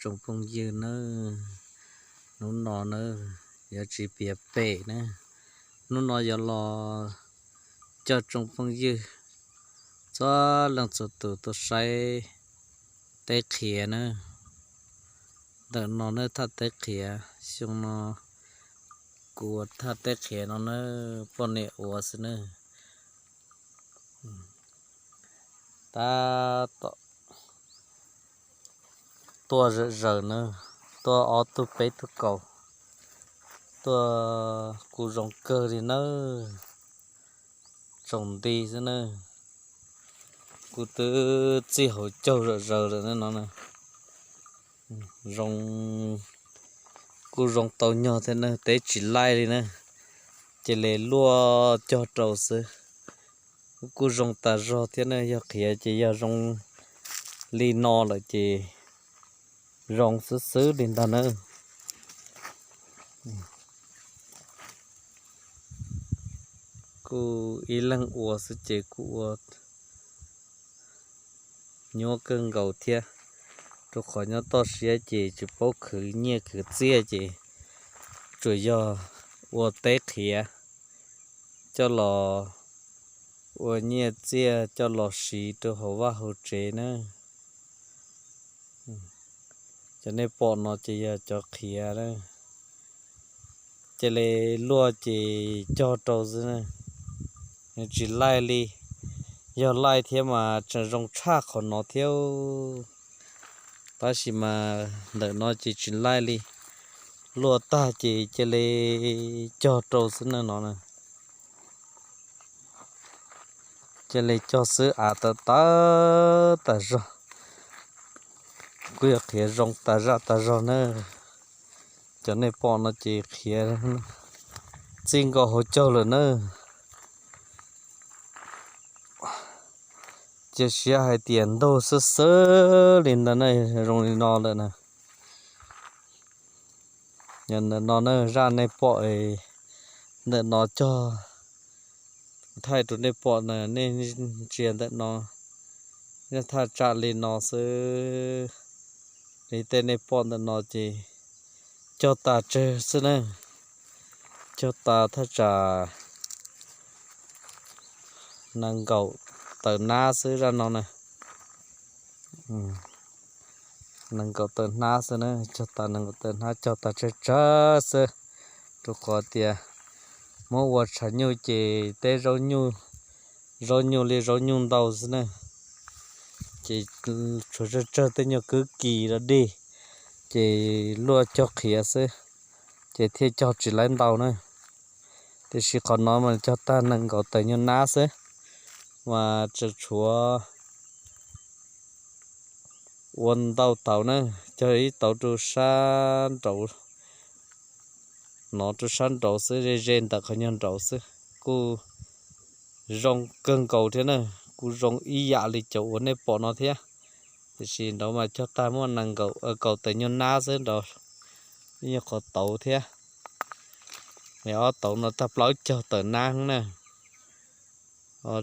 Tsoom phooj ywg nawb, hnub no nawb, yuav tsis piav pem nawb, hnub no yuav los coj tsoom phooj ywg txhua leej txhua tus tuaj saib teb qhiav nawb. Ntawm no nawb thaj teb qhiav, xyoo no kuv ua thaj teb qhiav no nawb, poj niam ua xwb nawb. Tab tom tuaj zawm zaws nawb, tuaj ob tug peb tug kaus, tuaj kuj zoo kawg li nawb, tsaus nti xwb nawb. Kuj twb txij hauv caug zawm zaws lawm no na. Zoo, kuj zoo tau nyog thiab na, teb tsis laij li na, cia li luaj cog rau xwb. Kuj zoo tas zog thiab na, yog qhiav ces yog zoo li no lawm ces zoo xwb xwb li ntag na. Kuj ib leeg ua xwb ces kuj ua nyuaj kawg nkaus thiab, rau qhov nyob toj siab ces tsis paub khwv nyiaj khwv txiaj ces tsuas yog ua teb qhiav coj los ua nyiaj txiaj coj los siv rau hauv vaj hauv tsev na. Cov nej pom no ces yog cov qhiav na, cia li luaj ces cog rau xwb na, tsis laij li. Yog laij thiab mas tseem zoo tshaj qhov no thiab, tab sis mas ntawm no ces tsis laij li, luaj tag ces cia li cog rau xwb na no na. Cia li cog xwb av tawv tawv tas zog. Kuj yog qhiav zoo tas zaj tas zog na. Cov nej pom no ces qhiav txij nkaus hauv caug lawm na. Cia siab hais tias ntug xwb xwb li ntawd na, zoo li no lawm na. Yog ntawm no na, zaj nej pom, ntawm no cog, thaij rau nej pom na, nej ntsia ntawm no, nej thaj tsam li no xwb. Li tej nej pom ntawm no ces cog tas tsawg xwb na, cog tas thaj tsam nees nkaum tawm hnab xwb zaj no na. Nees nkaum tawm hnab xwb na, cog tas nees nkaum tawm hnab, cog tas tsawg tsawg xwb, rau qhov tias muab ua tshav nyuj ces teb zaub nyuj, zaub nyuj li zaub nyuj ntau xwb na, ces tshuav tsawg tsawg tej nyuag kwb kis los dig, ces luaj cog qhiav xwb, ces thiaj cog tsis laib ntau na. Tiam sis qhov no mas cog tag nees nkaum tawm nyuag nab xwb, mas tseem tshuav ua ntau tauv na, cog ib tauv rau sab nraud, no rau sab nraud xwb, ze ze ntawm qhov nyuag nraud xwb. Kuj zoo kawg nkaus thiab na, kuj zoo ib yam li cov uas nej pom no thiab, tiam sis nraud mas cog tag muaj nees nkaum kaum tawm nyuag nab xwb nraud, ib nyuag qhov tauv thiab. Ob tauv no tag plaub caug tawm nab na.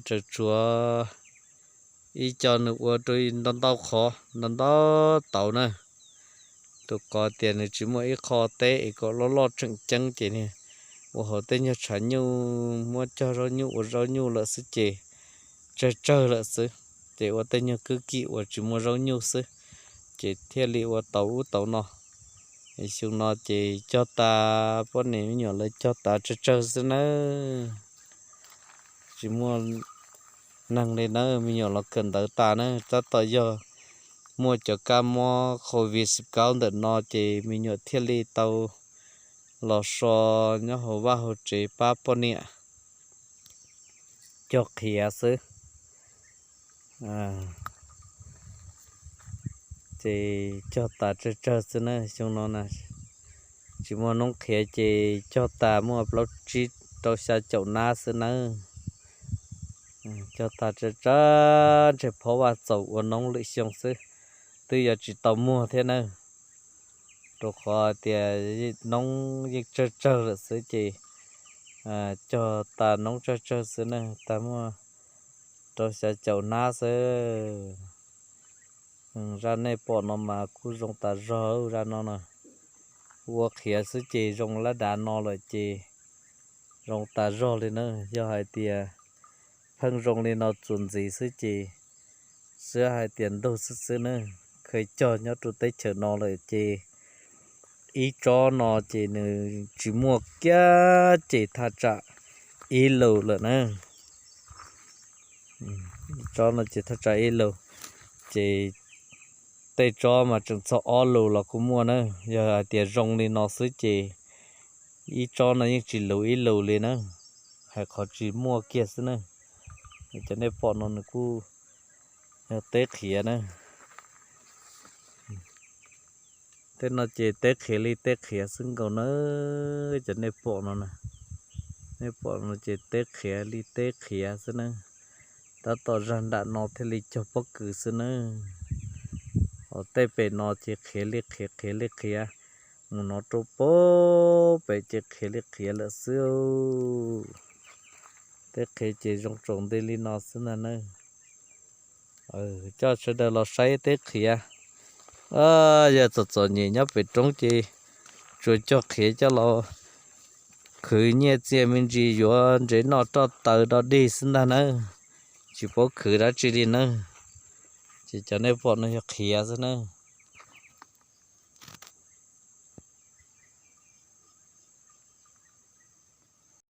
Tseem tshuav ib co nws ua rau ntau ntau qhov ntau ntau tauv na, rau qhov tias nws tsis muaj ib qho teb es kom loj loj tseem ceeb ces ua hauv tej nyuag tshav nyuj muab cog zaub nyuj ua zaub nyuj lawm xwb ces tsawg tsawg lawm xwb, ces ua tej nyuag kwb kis uas tsis muaj zaub nyuj xwb, ces thiaj li ua tau ub tau no. Xyoo no ces cog tas, poj niam me nyuam lawv cog tas tsawg tsawg xwb nawb. Tsis muaj neeg li nawb, me nyuam los kawm ntawv tas na, tab tom yog muaj cov kab mob covid kaub ntawm no ces me nyuam thiaj li tau los so nyob hauv vaj hauv tsev pab poj niam cog qhiav xwb. Ces cog tas tsawg tsawg xwb na, xyoo no na tsis muaj noob qhiav ces cog tas muaj plaub tsib rau xya caum nab xwb nawb. Cog tas tsawg tsawg ntshe phob vaj txaus ua noob lwm xyoo xwb, twb yuav tsis tau muag thiab nawb. Rau qhov tias noob yeej tsawg tsawg lawm xwb ces cog tas noob tsawg tsawg xwb na, tag muaj rau xya caum nab xwb. Zaj nej pom no mas kuj zoo tas zog zaj no na. Ua qhiav xwb ces zoo lab dav no lawm ces zoo tas zog li na. Yog hais tias pheej zoo li no txuas ntxiv xwb ces xwb hais tias ntug xwb xwb na. Kheev cog nyob rau teb chaws no lawm ces ib tsob no ces nws tsis muaj kiag ces thaj tsam ib lus lawm na. Tsob no ces thaj tsam ib lus, ces tej tsob mas tseem txog ob lus los kuj muaj na. Yog hais tias zoo li no xwb ces ib tsob no yeej tsis luv ib lus li na, hais qhov tsis muaj kiag xwb na. Cov nej pom no nws kuj yog teb qhiav na. Tej no ces teb qhiav li teb qhiav xwb nkaus na. Cov nej pom no na, nej pom no ces teb qhiav li teb qhiav xwb na. Tab tom zag nram no thiaj li cog pob kws xwb na. Ho tej pem no ces qhiav li qhiav qhiav li qhiav, mus no rau pem ces qhiav li qhiav lawm xwb. Teb qhiav ces zoo tsaus nti li no xwb ntag na. Coj sawv daws los saib teb qhiav. Yog txom txom nyem nyob pem roob ces tsuas cog qhiav coj los khwv nyiaj txiaj me ntsis yuav ntsev noj roj taws do dig xwb ntag nawb. Tsis paub khwv dab tsi li nawb. Ces cov nej pom no yog qhiav xwb na.